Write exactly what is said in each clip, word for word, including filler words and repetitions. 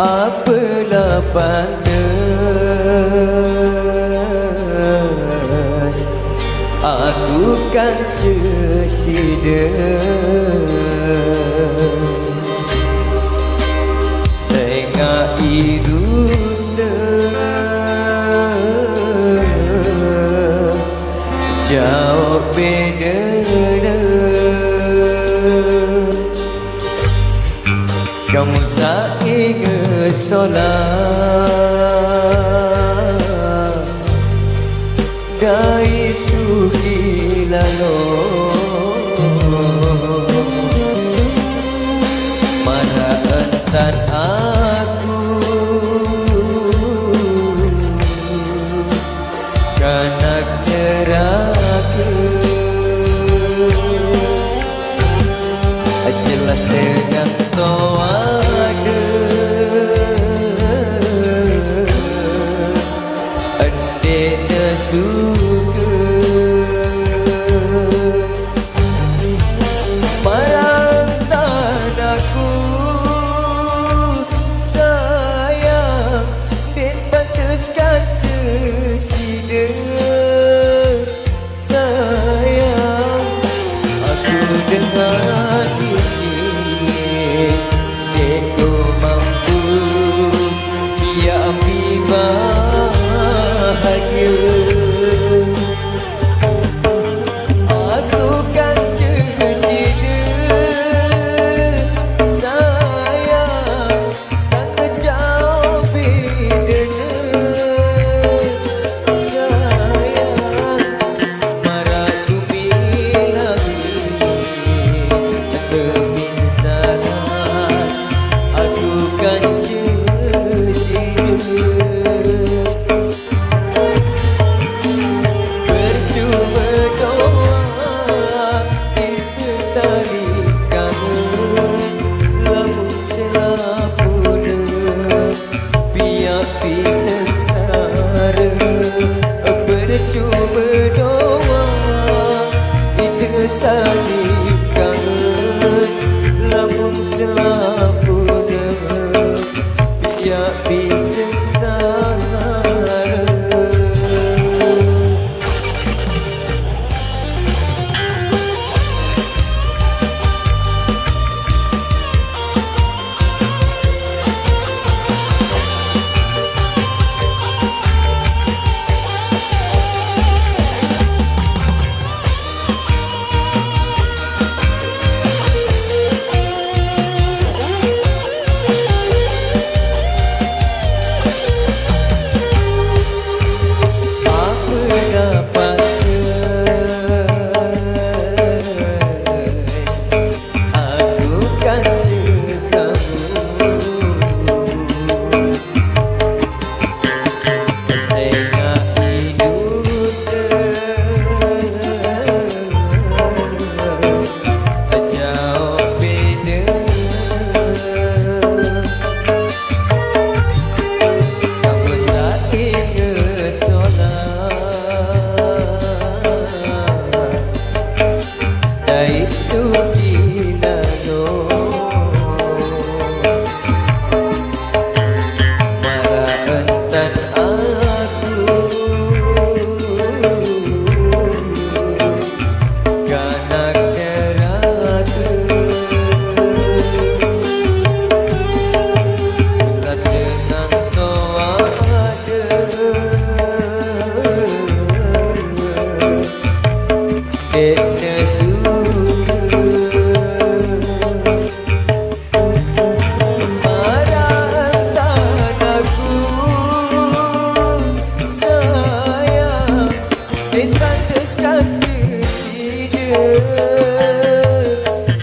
Apalah pantes aku kan sesida, sengak iruna jauh beda. Kamu sainga sola dai suki lalo. Mara entan aku kanak neraka. Jelas dengan toa ende suka. Marang tanaku sayang, den pantes kata sida. Sayang, aku dengan ini, dek ku mampu, biar api bahagia. Aku kan sida, sayang, sakejap bedanya, sayang. Mara bumi langit kebinsaran, aku kan sesida. Percuma doa itu sari kangen, lamun selapunya piak pi sengsara. Percuma doa itu sari kangen, lamun selapunya piak pi sengsara.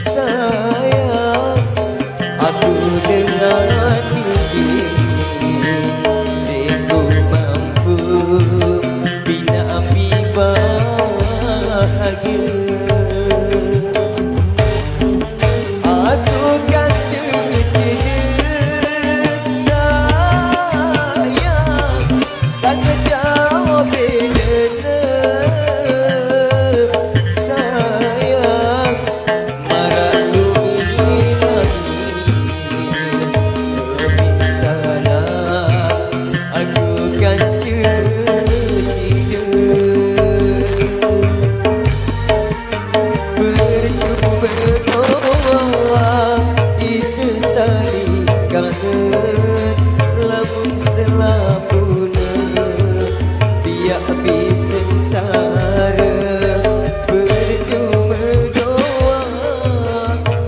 Sayang, aku dengan miskin, dek ku mampu bina api bahagia. Aku kan sesida, sayang, sakejap bedanya, sayang. Mara bumi langit Lamun selapuna piak bisen sareng, percuma doa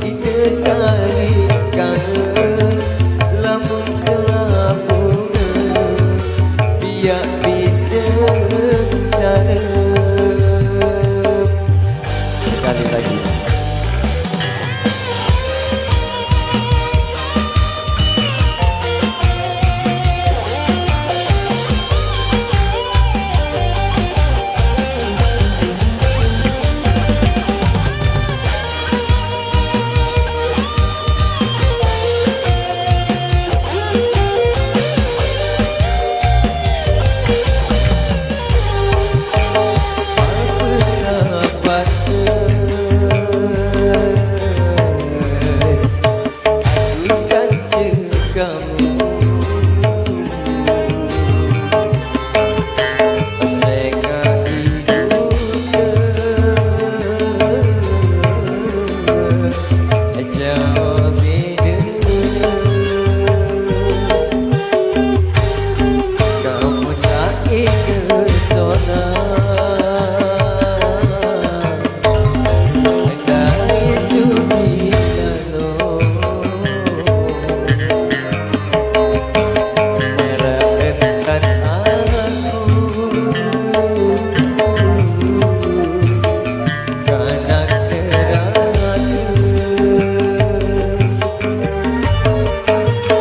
kita saling kangen. Lamun selapuna piak bisen sareng. Sekali lagi.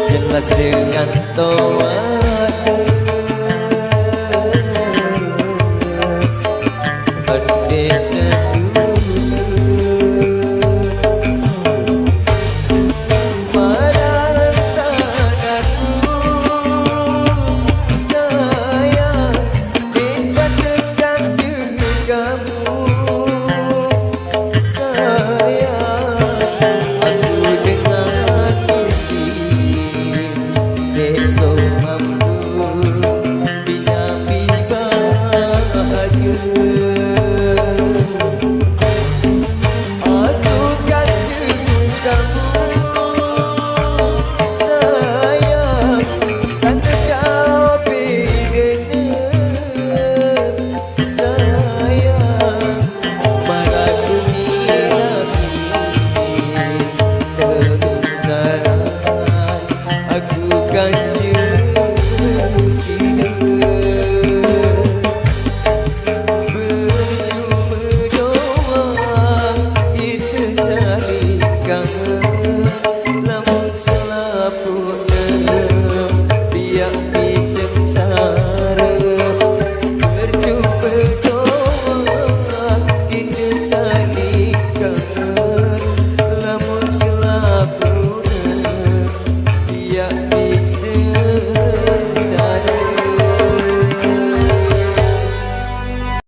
Jelas dengan toa